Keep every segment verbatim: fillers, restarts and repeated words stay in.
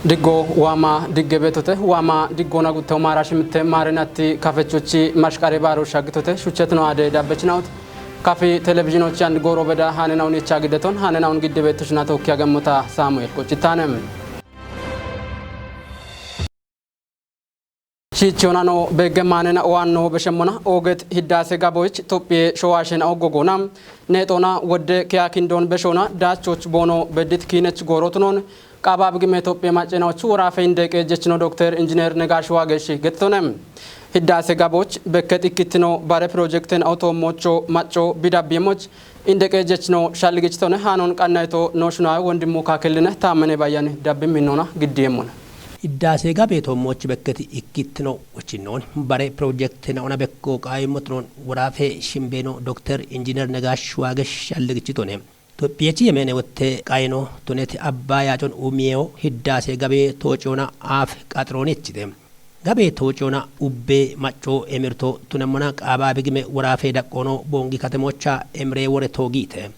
Diggo waama digge beetote waama diggoona gutte umaara shimitte maarenatti kafechuchi mashqare baaro shaggitote shuchetino aade dabbechinawut. Kafi televizhinochi and gooro beda haanenawun icha giddeton haanenawun gidde beetto shinatokki agammota Saamu'eel Qoccitaane. Shiichiyonano beegge maanena owaanno beshemmona ooget Hiddaase Gaboyich Tophiye showaashena oggogoona neexoona wodde kiya kindoon beshoona daachoch boono beddit kiinech goorotunoon Qaabaabi gime Tophiye maccenaoch woraafe indeeqe jechino Dokter Injineer Negaash Waagesh gettitone. Hiddaase Gaboch bekket ikkittino bare pirojekten awutoommocho macco bidabbiyemoch indeqe jechno shalligichitone haanon qannayto nooshunaawe wondimmu kaakelline taammene bayyani dabbi minnoona giddiyeemmona. Iddaase gabe toommochi bekketi ikkittino wochinnoon bare pirojekte naona bekko qaayimmotinon woraafe shimbeeno Dokter Injineer Negaash Waagesh shalligichitone. Tophiyechi yemeene wotte qayino toneti Abba yaacon umiyeyo Hiddaase gabe toociyona aaf qaxiroonichite. Gabe toociyona ubbe macco emirto tunemmona qaaba bigime woraafe daqqoono boongi katemocha emire wore toogiite.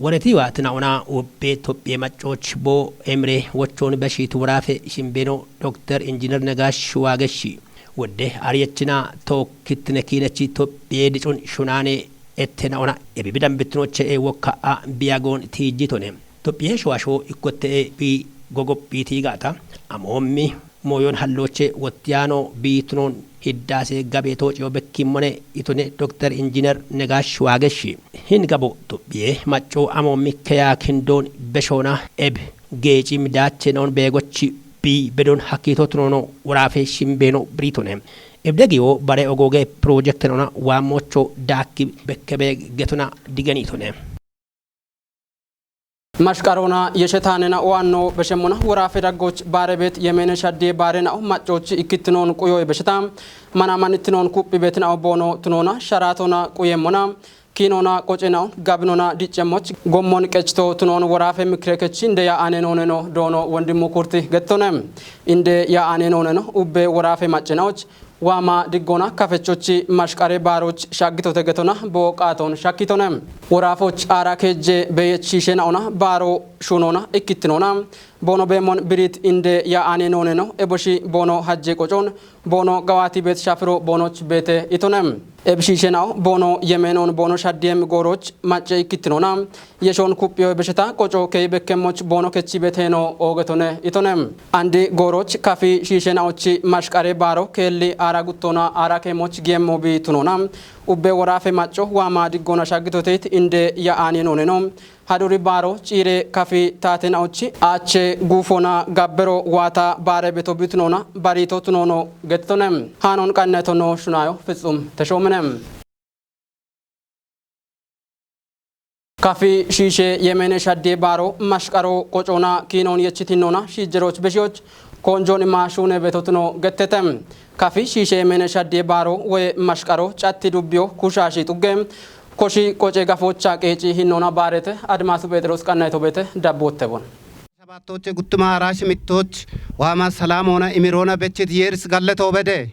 Woretiwa tinaona ubbe Tophiye maccooch boo emire wochoon beshiit woraafe shimbeeno Dokter Injineer Negaash Waageshi. Wodde ariyechina tookkittine kiinechi Tophiye dicun shunaane ette naona ebibi dambitinoche e wokka a biyagoon tiijjitone. Tophiye showasho ikkotte e bi gogophiiti gaata. Amoommi mooyon hallooche wottiyaano biitunoon Hiddaase gabe toociyo bekkimmone itone Dokter Injineer Negaash Waageshi. Hin gabo Tophiye macco amoommi keya kindoon beshoona eb geeci midaache noon beegochi bi bedon hakkiito tunoono woraafe shimbeeno biriitone. Ebde giyo bare ogooge pirojekte noona waammocho daakki bekkebe getona digeniitone. Mashqaroona yeshetaanena owaanno beshemmona woraafe daggoch baare beet yemeene shaddiye baare nao maccoochi ikkittinoon quyoye besheta mana manittinoon kuphi beetinao boono tunoona sharaatoona quyeemmona kiinoona qocenao gabinoona diccemmoch gommon qechito tunoon woraafe mikirekechi inde ya aane nooneno doono wondimmu kurti gettone. Inde ya aane nooneno ubbe woraafe maccenaoch waama diggoona kafechochi mashqare baaroch shaggitote getona boo qaaton shakkitone. Woraafoch aara keejje beeyech shiishenaona baaro shuunoona ikkittinoona boono beemon biriit inde ya aane nooneno eboshi boono hajje qocoon boono gawaati beet shafiro boonoch beete itone. Eb shiishenao boono yemeenoon boono shaddiyem gooroch macce ikkittinoona yeshoon kuphiyoy besheta qoco kei bekkemmoch boono kechi beteeno oogetone itone. Andi gooroch kafi shiishenaochi mashqare baaro keelli aara guttoona aara keemoch giyemmo biitunoona ubbe woraafe macco waama diggoona shaggitoteit inde ya aane nooneno haduri baaro ciire kafi taatenaochi aache guufoona gabbero waata baare beto bitunoona bariito tunoono gettitone. Haanon qanneto noo shunaayo Fitsum Teshoomine. Kafi shiishe yemeene shaddiye baaro mashqaro qocoona kiinoon yechitinnoona shiijjeroch beshiyoch koonjoon imma shuune beetotino gettete. Kafi shiishe yemeene shaddiye baaro woye mashqaro catti dubbiyo kushaashi xugge koshi qoce gafoocha qeeci hinnoona baarete Adimaasu Pheexiroos qannayto beete dabbotte bon. Sabaattoche guttuma arash mittoch waama salaamoona imiroona bechit yeeris galletoo bede.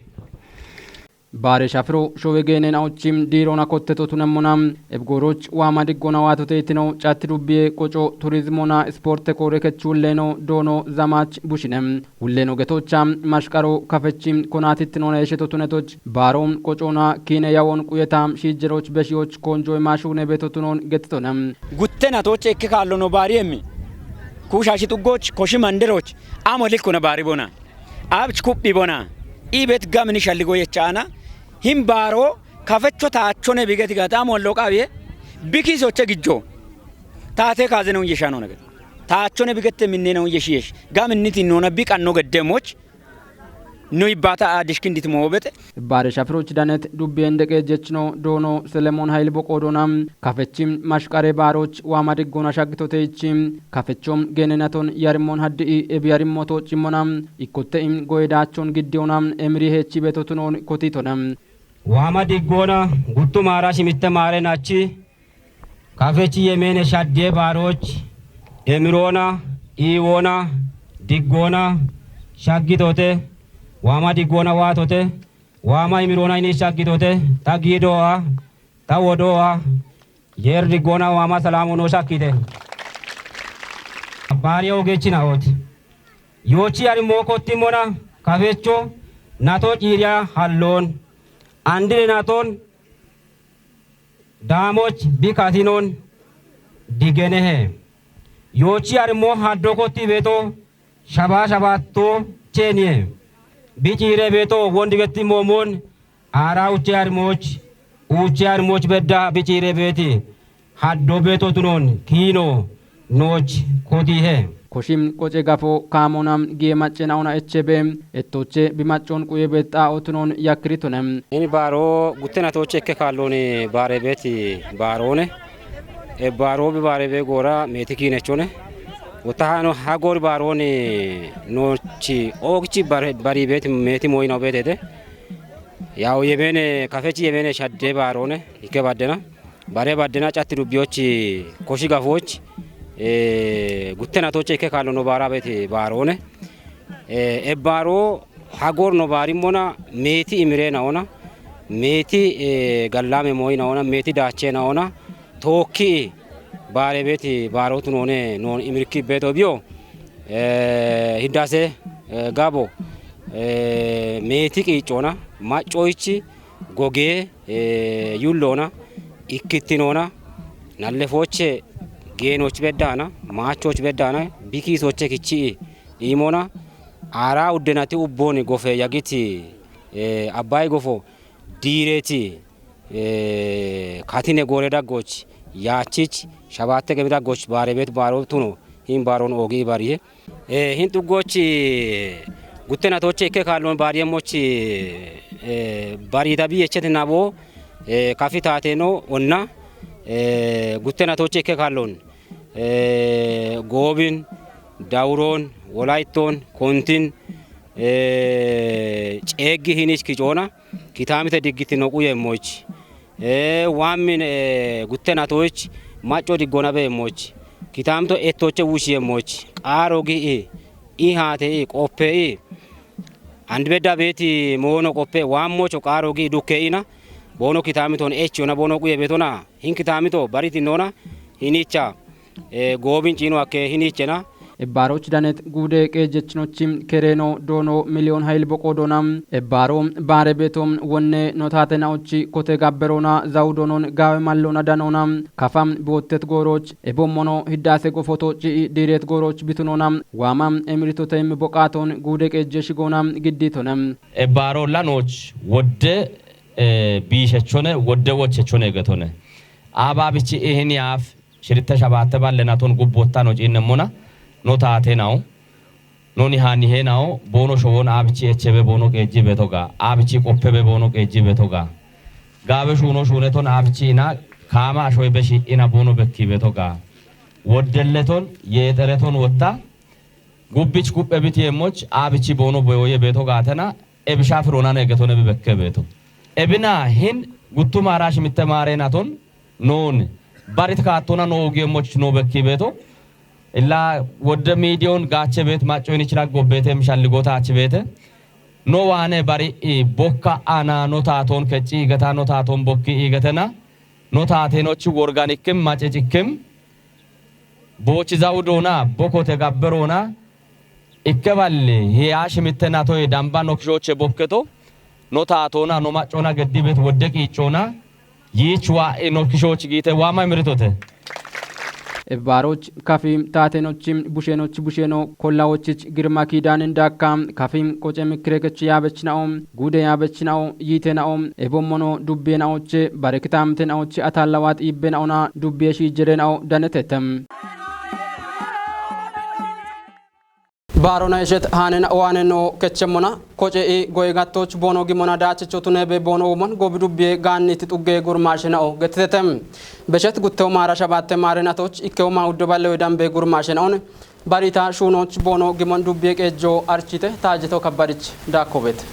Baare shafiro showe geeneen awuchim diiroona kotteto tunemmona ebgooroch waama diggoona waatote itino catti dubbiye qoco turizimoona ispoorte koore kechi wulleeno doono zamaach bushine. Wulleeno getoocha mashqaro kafechi konaatittinoona yesheto tunetoch baaro qocoona kiine yawoon quyeta shiijjeroch beshiyoch koonjoy maashuune beeto tunoon gettitone. Gutte natooche ikke kaallo no baariyemmi kuushaashi xuggoch koshi manderoch amo likkona baari bona. Abich kuphi bona. Ibet gamini shalligo yechaana. Hin baaro kafecho taachone bigeti gata amo loqawiye. Bikisoche gijjo. Taate kaazenon yeshaano nage. Taachone bigette minneenon yeshiyesh. Gaminiti nona biqanno geddemoch. Nuy baata aadishkindit moobete. Baare shafiroch danet dubbiyen deqe jechno doono Selemon Hayil Boqoodona. Kafechi mashqare baaroch waama diggoona shaggitoteichi. Kafechom geenenaton yarimmon haddi'i ebi yarimmoto cimmona ikkotte'i goyedaachon giddiyoona emiri heechi beetotunoon kotitona. Waama diggoona guttumaara shimitte maare nachi kafechi yemeene shaddiye baaroch emiroona iiwoona diggoona shaggitote waama diggoona waatote waama imiroona ini shaggitote ta giidoo'a ta wodoo'a yeer diggoona waama salaamu noo shakkite. Baariye ogeechina ooti. Yoochi arimo kottimona kafecho nato ciiriya halloon. Andire naton daamoch bi katinon digenehe. Yoochi arimo haddo kotti beeto shaba shabaatto cheeniye. Bi ciire beeto wondi getti moomon aara uche arimoch, uche arimoch bedda bi ciire beeti haddo beeto tunon kiino nooch kotihe. Koshi qoce gafo kaamona giye macce naona echebe ettoche bi maccon quye beexxa otunon yakkiritonem. Ini baaro gutte natooche ikke kaallooni baare beeti baaroone. E baaro bi baare bee goora meeti kiinechone. Uttahano ha goori baarooni noochi oogichi bare-, bari beeti meeti mooyinaw beetete. Yaw yemeene kafechi yemeene shadde baaroone ikke baddena. Bare baddena catti dubbiyochi koshi gafooch, e, gutte natooche ikke kaallono baara beeti baaroone. E, e baaro ha goor no baarimmona meeti imire naona, meeti, e, gallaame mooyi naona, meeti daache naona, tookki baare beeti baarootu noone noon imirki beeto biyo, e, hiddaase, e, gabo, e, meeti qiiccona, maccoyichi gogee, e, yulloona, ikkittinona, nallefooche geenooch beddaana, maachooch beddaana, bikiisooche kichi iimona, aara uddenati ubbooni gofe yagiti, e, Abbaay gofo diireeti, e, katine goore daggoch, yaachich, shabaatte gemi daggoch, baare beet baaro tuno, hin baaroon oogi bariye. E, hin xuggoch, gutte natooche ikke kaalloon baariyemmoch, e, bariita biyechet nabo, e, kafi taateno onna, e, gutte natooche ikke kaalloon, e, Goobin, Dawuroon, Wolayttoon, Kontin, e, ceeggi hinich kicoona, kitaamite diggitino quyemmoch. E, waammin, e, gutte natooch, macco diggona beemmoch. Kitaamito ettoche wushiyemmoch. Qaaro gi i, i haate i, qoppe i. Andi bedda beeti moono qoppe, waammocho qaaro gi dukke ina. Boono kitaamiton echiyona, boono quye beetona. Hin kitaamito bariti noona, hinicha. E, goobin ciino akke hinichena. Ebbaaroch danet guude qeejjechinochi kereeno doono miliyoon hayil boqo doona. Ebbaaro baare beeto wonne no taate naochi kote gabberoona zawu doonon gaawe malloona danoona. Kafa boottet gooroch ebommono hiddaase gofoto ci'i diireet gooroch bitunoona. Waama emiritote immi boqaatoon guude qeejje shigoona giddiitone. Ebbaaro lanoch wodde, e, biishechone, wodde wochechone getone. Aabaabichi ihini aaf shiritte shabaatte balle naton gubbottano ciinnemmona, no taate nao, noni haanihe nao, boono showon aabichi echebe boono qeejji beto ga, aabichi qoppebe boono qeejji beto ga. Gaabe shuuno shuuneton aabichi ina, kaama ashoy beshi ina boono bekki beto ga. Woddelleton, yeexereton wotta, gubbich guphe biti yemmoch, aabichi boono boyoye beto gaatena, ebisha firoonane egeton ebi bekke beeto. Ebina hin guttu maara shimitte maare naton noon barit kaattona no ugi yemmoch no bekki beeto. Illa wodde miidiyon gaache beet macco inichira gobbeete mishalligota achi beete. No waane bari i bokka ana no taaton kecci igeta no taaton bokki igetena. No taatenochi worganikkim macecikkim. Boochi zawu doona, bokote gabberoona, ikke balli, hiya shimitte natoy damba no kishoche bokketo, no taatona, no maccona geddibet wodde qiiccona, yiich wa'i no kishoch giite waama imiritote. Ebbaaroch kafi taatenochi bushenochi busheno kollawochich girma kiidaanin daakka kafi qoce mikkire kech yaabech na'o, guude yaabech na'o, yiite na'o, ebommono dubbiye na'oche, bare kitaamte na'oche ataallawat iibbe na'ona dubbiye shiijjere na'o danetete. Baarona ishet haanen waane no kechemmona, koce i goye gattoch boono gimona daachecho tunebe boono umon gobi dubbiye gaanniti xugge gurmaashe na'o gettitete. Beshet guttewo maara shabaatte maare natoch ikkewo maa uddo balle wedan be gurmaashe na'on, barita shuunoch boono gimon dubbiye qeejjo archite taajito kabbadich daakkobet.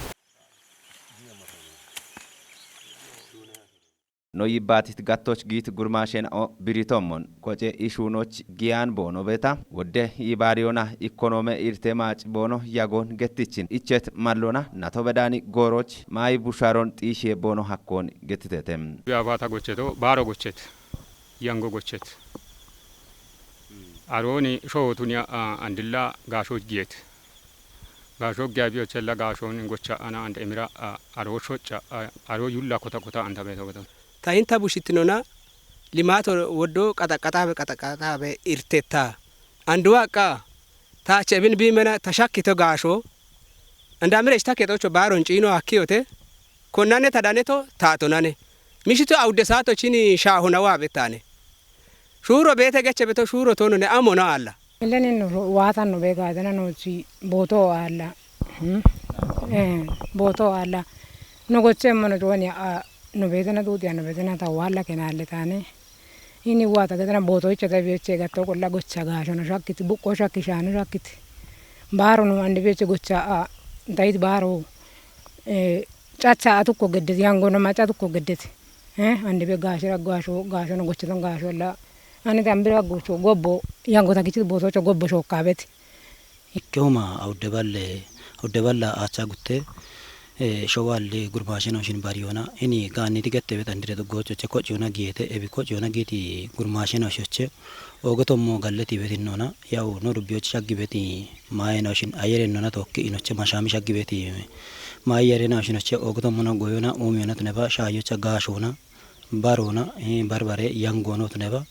No yibbaatit gattoch giit gurmaashen o biritommon, koce ishuunoch giyaan boono beeta, wodde yibaariyona ikkonoome irte maac boono yagoon gettichin ichet mallona nato bedaani gooroch maayi bushaaron xiishiye boono hakkoon gettitete. Yaafaata gocheto, baaro gochet, yango gochet. Arooni showootun ya, a, andilla gaashoch giyet. Gaasho gabiyochella gaashon gocha ana and emira a-, aro shoca a-, aro yulla kota kota anta beto beto. Ta inta bushittinona limato woddo qaxaqaxabe qaxaqaxabe irtetta. Anduwa qa ta chebin bi mena ta shakkito gaasho. Andamire ta ketocho baaron ciino akkiyote. Konnane ta daneto taatonane. Mishito awudde saato chini shaahona wa bettane. Shuuro beete geche beto shuuro tono ne amona alla. Ileni no waatan no be gaadana no chi booto alla. Hmm? Eh, booto alla. No goche mono joni a no beetena duuti a no beetena ta walla kenalle taane. Ini waata geetena booto icha da biyoche gatto qolla gocha gaasho no shakkiti buqqo shakki shaano shakkiti. Baaro no ande biyoche gocha a dayit baaro. Eh, cacha atukko geddeti yango no maca atukko geddeti. Eh, ande be gaasho ra gaasho gaasho no goche ton gaasho la. Ani tambira gocho gobbo yango ta gichi booto cho gobbo shokkabeti. Ikkehuma awudde balle, awudde balla aacha gutte, eh, showalli gurmaasheno shin bariyona. Ini gaanniti gette bet andire duggocho che kochiyona giyete, ebi kochiyona giti gurmaasheno shoche. Ogotommo galleti betinnona, yaw no dubbiyoch shaggi beti maayeno shin ayerennona tokki inoche mashami shaggi beti. Maayerena shinoche ogotommo no goyona, umiyona tuneba, shaayocha gaashona. Barona, eh, barbare, yangono tuneba,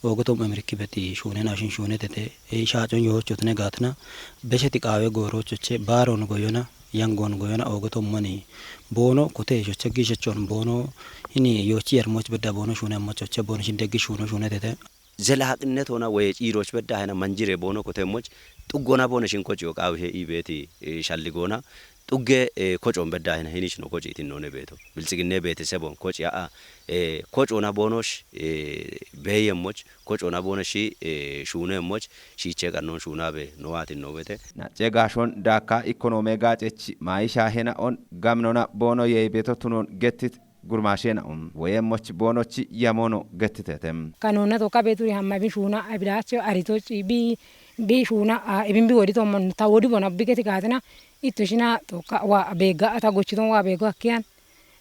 ogotom emirki beti shunena shin shunetete, eh, shaacon yohocho tune gaatna, besheti qaawe goorochoche, baron goyona, yangon goyona, ogotom mani, boono, kote shoche gishechon boono, hini yochi yermoch bedda boono shune mochoche boono shindegi shuno shunetete. Zelaqinnet hona woye ciiroch bedda hena manjire boono kote moch, xuggona boone shin kochiyo qaawe he i beeti, eh, shalligona, Xugge, eh, kocoon bedda hina hinich no koci itin none beeto. Bilxiginne beetesebon koci a'a, eh, kocoona boonosh, eh, beeyemmoch, kocoona boonoshi, eh, shuuneemmoch, shiichee qannoon shuunaabe no waatin no wete. Nacce gaashon daakka ikonoome gaacech maayisha hena on gaminona boono yeey beeto tunon gettit gurmaasheena'on woyemmoch boonochi yamono gettitete. Kanoona tokka beeturi hamma bi shuuna abidaacho aritochi bi, bi shuuna, a, ibin bi wodi tommon ta wodi bona bigeti gaatina Itto shina tokka wa beega ata gochiton wa beego akkiyan.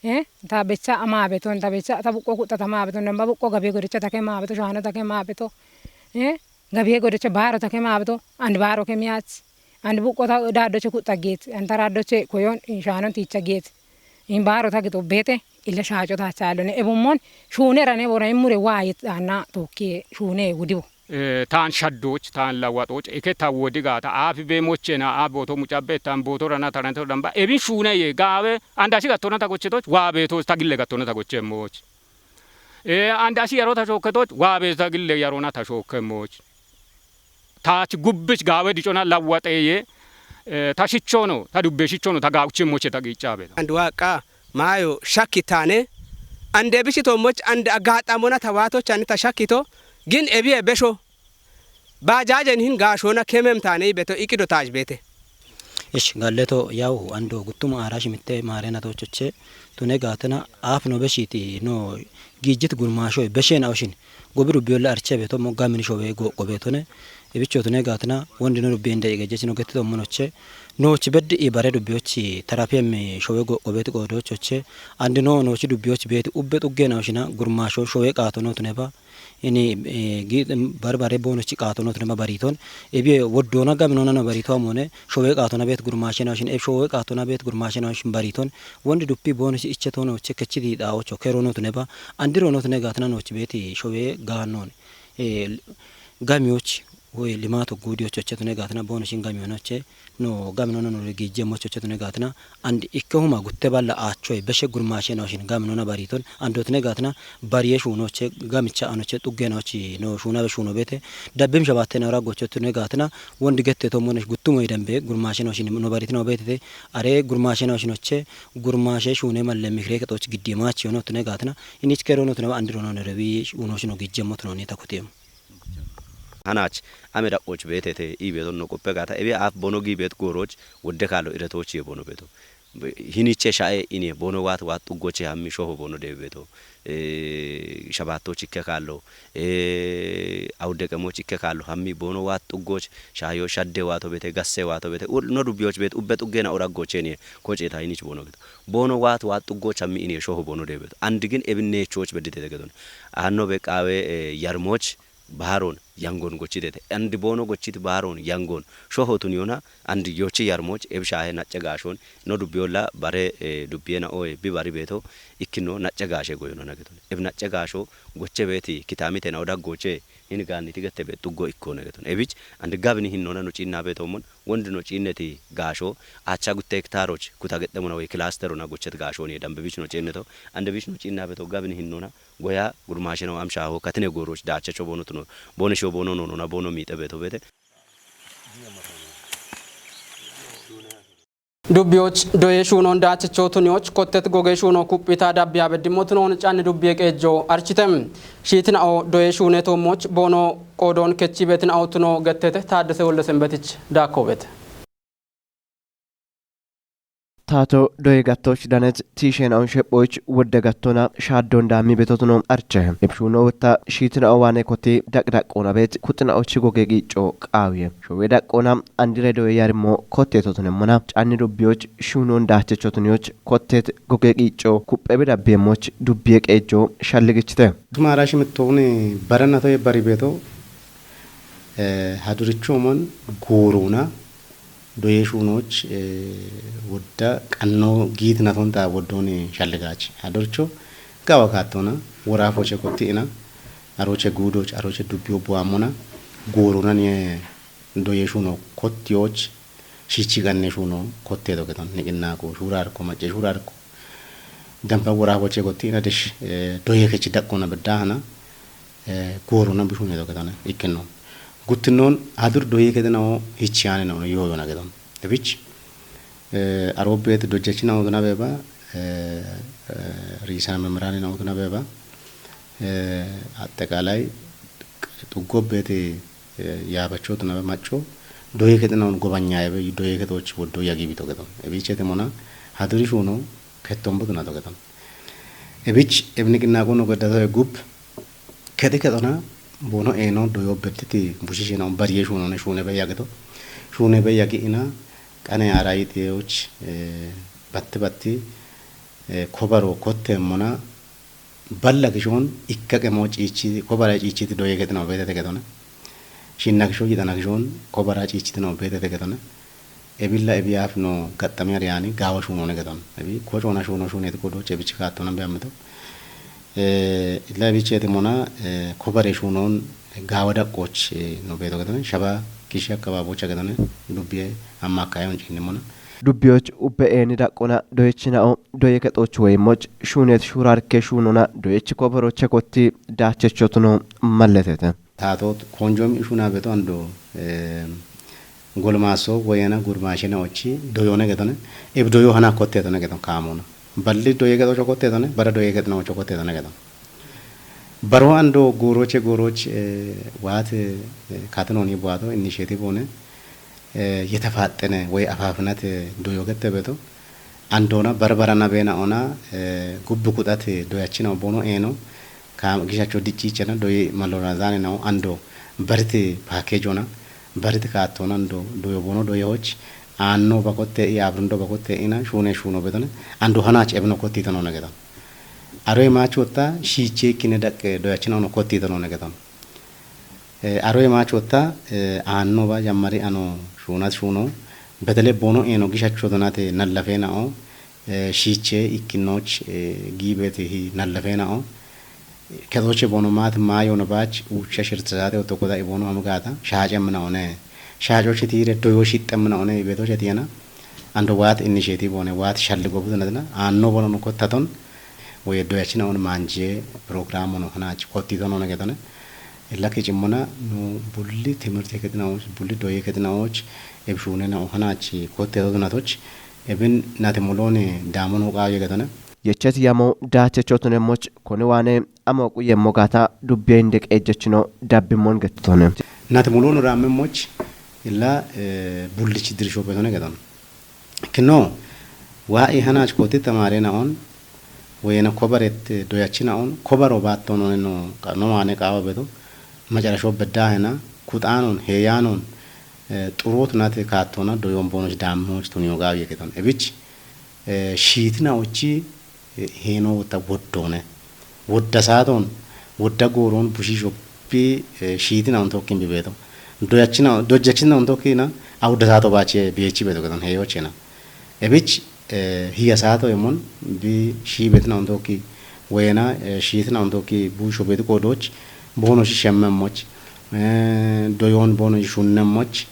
Eh, ta becha ama beton, ta becha ta buqqo kuxxa ta ma beton, damba buqqo gabe godecha ta ke ma beto, shano ta ke ma beto. Eh, gabe godecha baaro ta ke ma beto, and baaro ke miyach. And buqqo ta daddoche kuxxa geet, and ta daddoche koyon, in shanon ticha geet. In baaro ta gito beete, illa shaaco ta chaalone. Ebummon, shune rane bora in mure wa yet anna tokki shune wudibo. Eh, taan shaddoch, taan lawaxoch, eke ta wodi gaata, aafi be mochena, aa booto mucabbe, taan booto rana, tarante damba, ebin shuune ye, gaawe, andashi gattona ta gochetoch, waa beetoch, ta gille gattona ta gochemmoch. Eh, andashi yaro ta shooketoch, waa beeto ta gille yarona ta shookemmoch. Taach gubbich gaawe dicona lawaxe ye, eh, ta shichono, ta dubbe shichono, ta gaawchemmoche ta giichabe. And waaqa, maayo shakki taane, ande bishi tommoch, ande agaaxamona ta waatoch ani ta shakkito, gin ebiye besho. Baajaajen hin gaashoona kemem taaney beto iqido taaj beete. Ish, galleto yaw ando guttuma aarash mitte maarena tochoche tune gaatena aaf no beshiti no giijjit gurmaashoy beshen awshin gobi dubbiyolla arche beto mo gamin showe go, go betone. Ibicho tune gaatena wondi no dubbi ende igejech no gettito monoche nooch beddi i bare dubbiyochi tarapiyem showe go, go beti qoodochoche andi no noochi dubbiyoch beeti ubbe xuggen awshina gurmaasho showe qaato no tuneba. Ini, eh, gi-, barbare boonochi qaatona tunema bariton. Ebiye woddona gaminona no barito amone, showe qaatona bet gurmaashena shin, eb showe qaatona bet gurmaashena shin bariton. Wondi duppi boonochi iche tono che kechidi da ocho kero no tuneba. Andiro no tune gaatana nochi beti showe gaanon. Eh, gamiyoch, we limato gudiyoch oche tune gaatana boonochin gamiyonoche. No gaminona no giijje mochoche tune gaatina, and ikke huma gutte balla aachoy beshe gurmaashe no shin gaminona bariton, ando tune gaatina, bariye shuunoche, gamicha anoche, xugge nochi, no shuunabe shuuno bete, dabbim shabatte no raggocho tune gaatina, wondi gette to monesh guttumo idambe, gurmaashe no shin no baritina obetete, are gurmaashe no shinoche, gurmaashe shuune malle mikre ketoch giddi maachi ono tune gaatina, inich kero no tune andiro no rebi shuuno shino giijje motono ni takutiyem. Hanach, ame daqqoch beetete, i beeton no qoppe gaata, ebe aaf bono gi beet gooroch, wodde kaalo iretoch ye bono beeto. Hiniche sha'e ine bono waat, waat xuggoche hammi shoho bono dee beeto. Eh, shabaattoch ikke kaallo, eh, awuddeqemoch ikke kaallo, hammi bono waat xuggoch, shaayo shadde waato beete, gasse waato beete, ul-, no dubbiyoch beet, ubbe xuggena oraggoche ine, koce ta hinich bono geeto. Bono waat, waat xuggoch hammi ine shoho bono dee beeto. Andigin ebin neechoch bedditete geeton. Hanno be qaawe, eh, yarmoch, baharon yangon gochitete. Andi boono gochiti baharon yangon. Shoho tuniyona andi yochi yarmoch ebshahe nacce gashon. No dubbiyolla bare, eh, dubbiyena oye bi bari beto ikkino nacce gashe goyona nageton. Eb nacce gasho goche beti kitamite na odag goche hin ganiti gette be tuggo ikkona geton. Ebich andi gabini hinnona no cinna beto mon. Wondi no cinneti gasho acha gutte hektaroch kuta gette mona we cluster na gochet gasho ni dambe bich no cinneto. Ande bich no cinna beto gabini hinnona goya gurmashe no amshaho katine goroch dacha chobono tuno. Bone shobono no no na bono mite beto bete. Dubbiyoch doye shuunon daachichoo tuniyoch kottet gogee shuunoo kuphitaa dabbiyaa beddimmo tunoon canni dubbiye qeejjoo archite. Shiitina'o doye shuunee toommoch boonoo qoodoon kechii beetina'o tunoo gettete Taaddese Wolde Sembetich daakkoobete. Taato doye gattooch danet tiisheena'on shephooch wodde gattona shaaddoon daammi betotuno arche. Ibshuunoo wotta shiitina'o waane koti daqdaqquuna beet kuxina'ochi gogee qiiccoo qaawiye. Showee daqqoona andire doye yarimmo kotteetotunemmona canni dubbiyoch shuunoon daachechotuniyoch kotteet gogee qiicco kuphebe dabbiyeemmoch dubbiye qeejjo shalligichite. Tumaara shimittooni barana toye bari beeto, eh, hadurichoomon guuruuna doye shuunooch, eh, wodda qannoo giitinatonta woddooni shalligaach. Haduricho gawa kaattona woraafoche kotti'ina aroche guudooch aroche dubbiyo buwaammona guuruuna niye doye shuuno kottiyooch shiichi ganne shuuno kotteeto geton niqinnaaku shuuraarko macce shuuraarko damba woraafoche kotti'ina desh, eh, doye kechi daqqoona beddaahana, eh, guuruuna bishuuneeto getone ikkinno. Guttinnoon adur doye kedinao hichiyaane no yooyona geton. Ebich, eh, aroobbeet dojjachinao duna beeba, eh, eh, riisana memeraanina uduna beeba, eh, አጠቃላይ xuggobbeet, eh, yaabachootuna be macco doye kedinaon gobanyaayebe doye kedoch woddo yagibito geton. Ebichete mona haduri shuuno kettombutunato geton. Ebich ebniqinnaaqono goddatoe gub kexi kexona boono eeno doyo bettiti bushishiina bariye shuunone shuune be yagito. Shuune be yagi'ina qane arayi xiyeyoch, eh, batti batti, eh, kobaro kotteemmona balla kishoon ikka qemoo ciichiti, kobara ciichiti doye kexinawo beetete getone. Shinna kisho yixana kishoon kobara ciichitinawo beetete getone. Ebilla ebi yaafino gaxxamiya riyaani gaawa shuunoone geton. Ebi kocoona shuuno shuuneeti kodoche ebichi kaattona be ammito. Eh, illa ebicheeti mona, eh, kobare shuunoon gaawa daqqooch, eh, no beeto getone. Shaba kishi akkabaabocha getone. Dubbiye amma akkayoon ciinni mona. Dubbiyoch ubbe eeni daqqona doyechinao doye kexooch woyimmoch shuuneet shuuraarke shuunona doyech koboroche kotti daachechotuno malletete. Taato konjomi ishuna beto ando, eh, golmaso woyena gurmashena ochi doyone getone. Eb doyo hana kottetone geton kaamona. Balli doye getocho kottetone, bara doye getna ocho kottetone geton. Baro ando goroche goroch, eh, waate, eh, katenoni buato initiative one, eh, yetafaxene wey afafinate doyo gette beto. Andona barbarana bena ona, eh, gubbu kuxate doyachina bono eno, ka gishacho diccichena doyi malona zane na ando barite package ona, barite kaatona ando doyo bono doyo hoch, anno bakotte i abrundo bakotte ina shune shuno betone, ando hanach ebno kotti tono na geton. Aroy machu otta shiche kine dakke doyachina ono kotti tono na geton. Eh, aroye maachotta, eh, aanno ba jammari ano shuunat shuuno. Betele bono eeno gishacho donate nallafeenao, eh, shiiche ikkinooch, eh, giibeete hi nallafeenao. Kexooche bono maat maayono baach uucha shirtsaate otto goda ibono hamgaata shaace minaone. Shaacoche tiire doyo shixxe minaone beetoche tiyana. Ando waat initiative one, waat shalli gobu donatna. Aanno bono no kottaton. Woye doyachina on manje program ono hanaach kottito none getone. Illa kicimmona nu bulli timirte ketinaoch, bulli doye ketinaoch, ebshunena ohanachi kotte dodunatoch, ebin nate molone damon huqayo getone. Yechet yamo dache chotunemoch kone wane amo quyemmo gata dubbiye inde qejjechino dabbimon gettone. Nate molone rammemoch illa, eh, bullich dirsho betone geton. Kino, wa'i hanach koti tamare na on, wayena kobaret, eh, doyachi na on, kobaro baatto no no, ka-, no wane qawa beto, macarasho bedda hena, kutanon, heyanon, eh, xurut nate kattona, doyon bonoch dammoch tuniyo gawi keton. Ebich, eh, shitina ochi, eh, heno wota woddone. Wodda saton, wodda goron bushisho Bi shiitina ontokkin bi beeto. Doyachina dojjachina ontokina awudda saato baache biyechi beeto gadan heyochena. Ebich hiya saato emon bi shii beetina ontokki wena shiitina ontokki bu shobetu kodoch bono shi shemmemoch doyon bono shi shunnemoch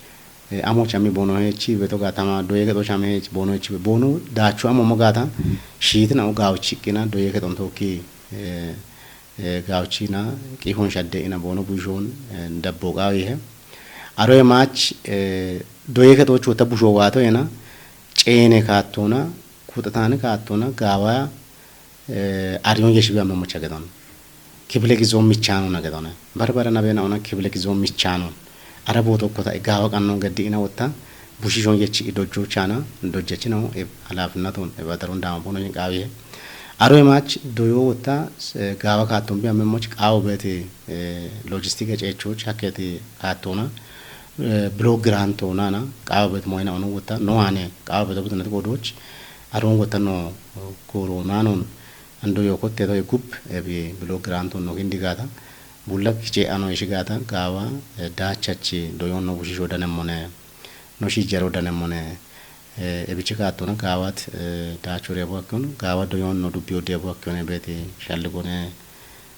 amoch ami bono hechi beeto gatama doyege doch ami hechi bono hechi bono dachu amo mogata shiitina u gawchi kina doyege ontokki gawchina qihon shadde ina bono bushon dabbo qawihe. Aroye mach doyeke dochu ta busho wato ena ceene kattona kutatani kattona gawa ariyon yeshi bi amma mocha gedon. Kibile gizo michano na gedone. Barbara na bena ona kibile gizo michano. Ara boto kota gawa qannon gaddi ina wotta bushishon yechi dojjo chana dojjachino e alafinnaton e badaron dama bono yin qawihe. Aro emach doyo wotta gawa katon bi amme moch qawo beti logistika cecho chaketi katona blo granto nana qawo bet moyna onu wotta no ane qawo bet obutna ko doch aron wotta no corona non ando yo kotte to gup ebi blo granto no kindigata bulla kiche ano ishigata gawa dachachi doyon no bushisho danemone no shijaro danemone ebichi kattona gawat dachu rebo akkon gawa doyon no dubbiyo debo akkon beti shalligone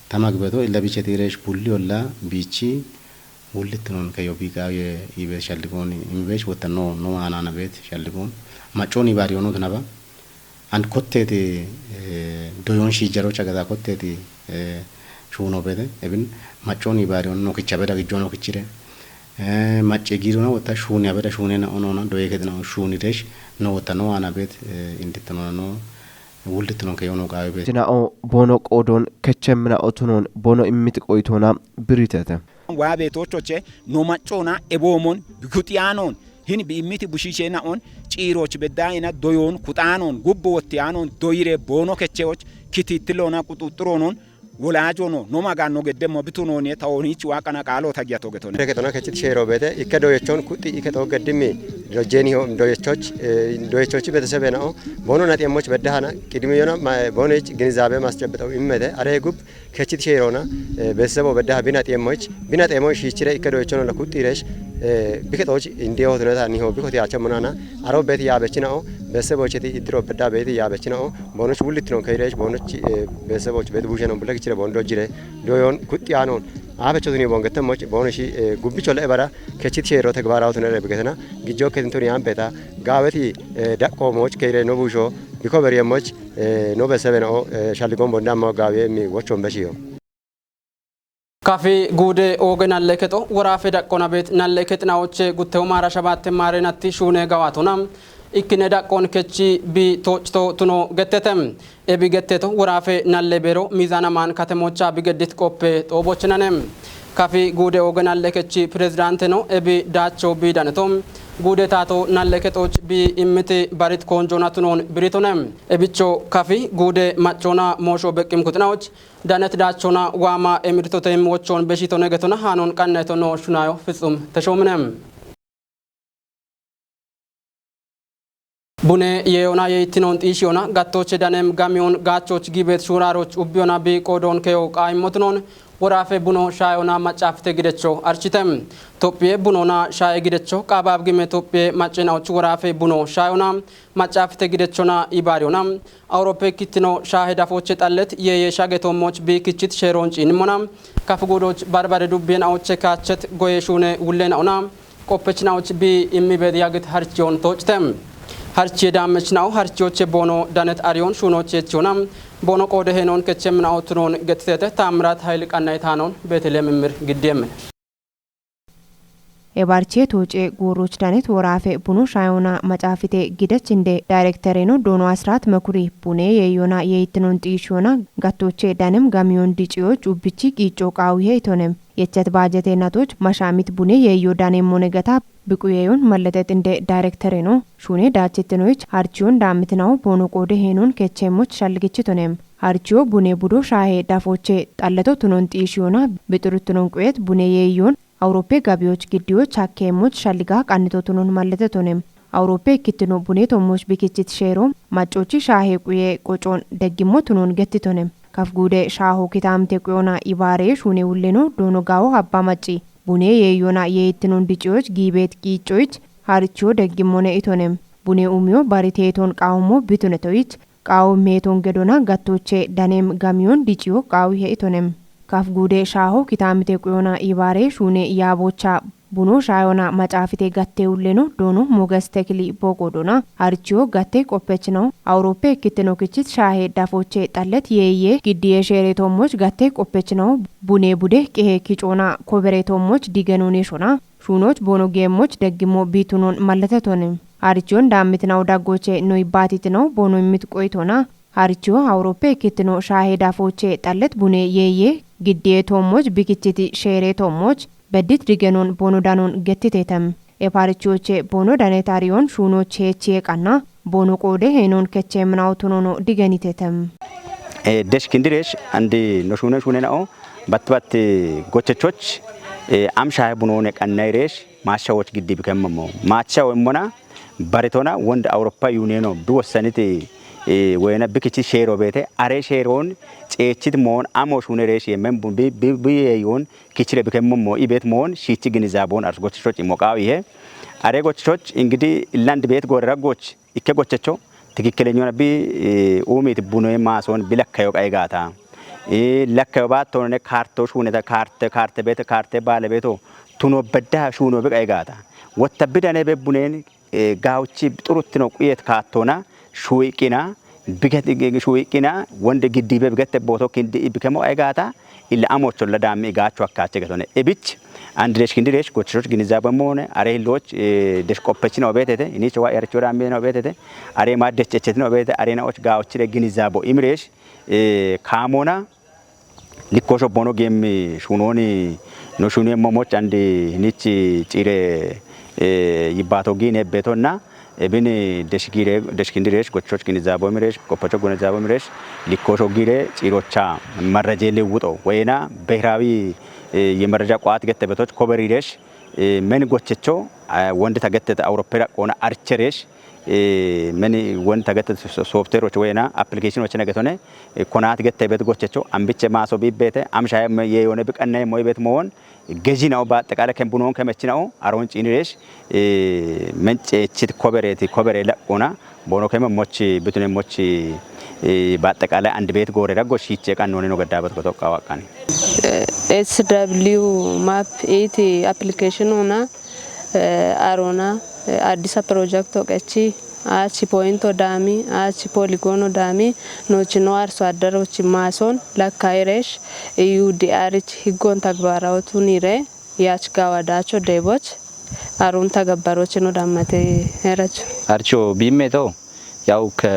tamag beto illa biche tiresh bulli olla bichi wullitnon kayo bigaye ibe shalligoni imbesh wotta no no anana bet shalligon machoni bari ono tanaba and kotteti doyon shijaro chagada kotteti shuno bede ebin machoni bari ono kicha beda gijono kichire macce giruna wotta shuni abeda shunena onona doyeke dina shuni desh no wotta no ana bet inditno no wulditno ke yono qawe bet. Tinao bono qodon kechemina otunon bono immit qoitona biritete. Waa beetochoche no maccona eboomon bikuxiyaanon hin bi immiti bushiisheena'on ciirooch beddaayina doyoon kuxaanoon gubbo wottiyaanoon doyire boono kecheoch kitiittiloona quxuxxuroonon wolaajono no maganno geddemmo bitunooniye tawooniichi waaqana qaaloo tagiyato getone. Ketona kechit sheero beete ikke doyechon kuxi ikke to geddimi dojjeni ho doyechoch doyechochi betesebe na'o boono naxi emmoch beddahana qidimi yona boonich ginizabe mascebbexo immete are gub kechit sheerona beetesebo beddaha bina xeemmoch bina xeemo shiichire ikke doyechon la kuxi resh bike xooch indi hotuneta niho bikoti acha munana aro beeti yaabechina'o beetesebo cheti iddiro bedda beeti yaabechina'o boonoch wullitino keiresh boonoch beetesebo beeti busheno bulle kichire boon dojjire doyon kuxi anon abecho tuni boon gette moch boonoshi gubbicho le bara kechit sheero tegbaara hotunere bigetena gijjo ketintuni ambeta gaaweti daqqo moch keire no busho biko beriye moch no beetesebe na'o shalligon bonda mo gaawiye mi wochon beshiyo. Kafi guude ooge nalle kexo woraafe daqqona beet nalle kexinawoche guttewo maara shabaatte maarenatti shuune gawaatona ikkine daqqoon kechi bi toochito tuno gettete. Ebi getteto woraafe nalle beero miizaana maan katemocha bi geddit qoppe xoobochinane. Kafi guude ooge nalle kechi pirezidaanteno ebi daacho biidaneto guude taato nalle kexooch bi immiti barit koonjoona tunoon biritone. Ebicho kafi guude maccoona moosho beqqim kuxinawoch danet daachona waama emirtote im wochon beshito negetona hanon qanneto no shunayo fitsum teshoomine. Bune yeeyona yeeyittinon xiishiyona gattoche danem gamiyon gaachoch giibet shuuraaroch ubbiyona bi qoodon keyo qaayimmotunon woraafe buno shaayona maccaafite gidecho archite. Tophiye bunona shaaye gidecho qaabab gime tophiye maccinaoch woraafe buno shaayona maccaafite gidechona ibaariyona Awuroppe kittino shaahe dafoche xallet yeeye shage toommoch bi kichit sheeroon ciinimmona kafu guudoch barbare dubbiyen awoche kaachet goye shuune wullen aona qoppech nawoch bi immi bed yagit harchiyon toocte. Harchiye daamech nawo harchiyoche boono danet ariyon shuunoche chiyona boono qoode henon kechem nawo tunon getitete taamrat hayil qannayet hanon Betelehem imir giddiyemmen. Ebarche tooce guuruch danet woraafe bunu shayona maxaafite gidech inde daayirektereno doono Asiraat Mekuri bune yeeyona yeeyittinon xiishiyona gattoche danem gamiyon diciyoch ubbichi qiicco qaawihe itonem. Yechet baajete natoch mashaamit bune yeeyo danem monegata biquyeyon malletet inde daayirektereno shuune daachettinoyich harchiyon daamitinawo boono qoode heenon kecheemoch shalligichitonem. Harchiyo bune budo shaahe dafoche xalleto tunon xiishiyona bixuruttinon quyet bune yeeyon Awuroppe gabiyoch giddiyoch hakkeemoch shalliga qannito tunon malletetonem. Awuroppe ikkittino bune tommoch bikichit sheero maccochi shaahe quye qocon deggimmo tunon gettitonem. Kafgude shaaho kitaamite quyona ibaare shuune ulleno doono gawo habba macci. Bune yeeyona yeeyittinon diciyoch giibeet qiiccoyich harichiyo deggimmone itonem. Bune umiyo bari teeton qaawummo bitunetoyich qaawu meeton gedona gattoche danem gamiyon diciyo qaawihe itonem. Kafgude shaaho kitaamite quyona ibaare shuune yaabocha buno shaayona macaafite gatte ulleno doono moges tekili booqo doona harichiyo gatte qoppechinawu Awuroppe kittino kichit shaahe dafoche xallet yeeye giddiye sheere toommoch gatte qoppechinawu bune bude qehe kicoona kobere toommoch digenone shona shuunoch boono geemmoch deggimmo biitunon mallatetonim. Harichiyon daammitinawu daggoche noy baatitinawu boono immit qoyitoona harichiyo Awuroppe kittino shaahe dafoche xallet bune yeeye giddiye toommoch bikichiti sheere toommoch beddit digenon boono danon gettitetem. Epaarichiyoche boono danetariyon shuunoch heechiye qanna boono qoode heenon kecheeminawu tunono digenitetem. Desh kindiresh andi no shuunen shuunena'o battibatti gochechoch am shaahe bunoone qannayiresh maashawoch giddi bikemmamo maashawo immona baritona wonde Awuroppa Yuniyeno biwossaniti woyena bikichi sheero beete are sheeroon ceechit moon amo shuuneresh yemmen biyeyoon kichire bikemmamo ibet moon shiichi ginizaabon arsu gochechoch imoqaawihe are gochechoch ingidi land beet goorera goch ikke gochecho tikikkelenyona bi uumiti bunoye maasoon bilakkayo qayi gaata. Lakkayo baattoonne kaarto shuuneta kaarte kaarte beete kaarte baale beeto tuno bedda shuuno bi qayi gaata. Wotta bidane be buneen gaawchi xuruttino quyet kaattoona shuuiqqina shuuiqqina wonde giddiibe bigette booto kindi ibbikemo qayi gaata. Illa amocholla daammi igaacho akkaache getone ibich andiresh kindiresh gochiroch ginizaabo moone are hilloch desh qoppechina obeetete inicho waa yaricho daammi na obeetete are maa dech echetino beete arena och gaochire ginizaabo imiresh kaamona likko shobbono geemmi shunooni no shuneemmo moch andi nich ciire yibbaato giine beetonna ebini deshkindiresh gochoch ginizaabo miresh qoppacho ginizaabo miresh likko shogire ciirocha marraje lewuxo weyna behiraawi የመረጃ ቋት gettebeቶች ኮበሪሬሽ men gochecho wonde tagettete Awuroppe raqqoona archereesh men wonde tagettete soofteeroch woyena appilikeeshinoch nagetone konaat gette bet gochecho ambiche maaso biibbeete amshaye yeeyone biqannaye moy bet mowon gezi na'o baaxeqaale ken bunoon kemech na'o aroon ciinireesh men ceechit kobereeti kobere laqqoona boono keme moch bitune moch baaxeqaale and beet goore raggo shiiche qannoone no gaddaabet gotoqqa waqqani. S W map iti application una arona addisa project oqechi achi point odami achi polygon odami nochino arso addarochi mason lakka iresh U D R H higgon tagbarawtunire yach gawadacho deboch arun tagbarochino dammate eracho. Archo bimme to yaw ke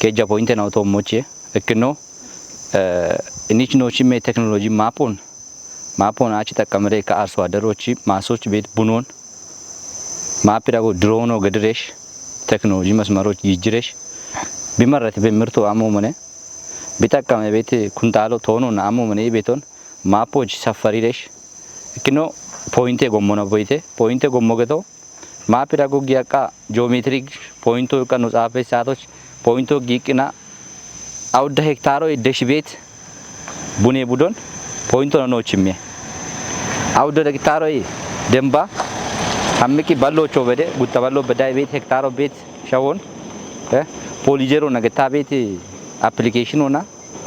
keja point na to moche ekno inich no chime technology mapon mapon achi takamre ka arso adarochi masoch bet bunon mapira go drone o gedresh technology masmaroch yijiresh bimarrat be mirto amo mone bitakame bet kuntalo tono na amo mone beton mapoch safariresh kino pointe gommo na boite pointe gommo geto mapira go giyaqa geometric pointo ka no xafe satoch pointo giqina awda hektaro desh bet bune budon pointo no chimme awda hektaro demba hammiki ballo chobede gutta ballo bedai bet hektaro bet shawon eh polijero na getta bet application ona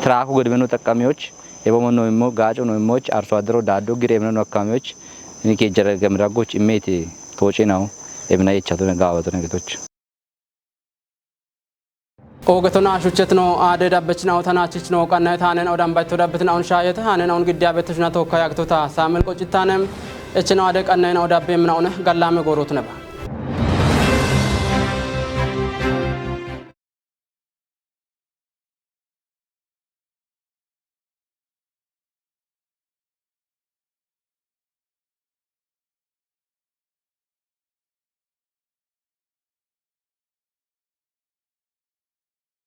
traako godbeno taqqamiyoch ebomo no immo gaaco no immoch arso addero daaddo gire emino no akkamiyoch ini keejjara gemiragoch immeeti tooce nawo emina yechchatone gaawatone getoch Oogetona shuchetno aade dabbechinawo tanachichno qanna tanen odambayto dabbitinaun shayet hanen aun giddiya betishna tokka yagtota samil qocitanem echino aade qanna ina odabbe emina one gallame gorotune ba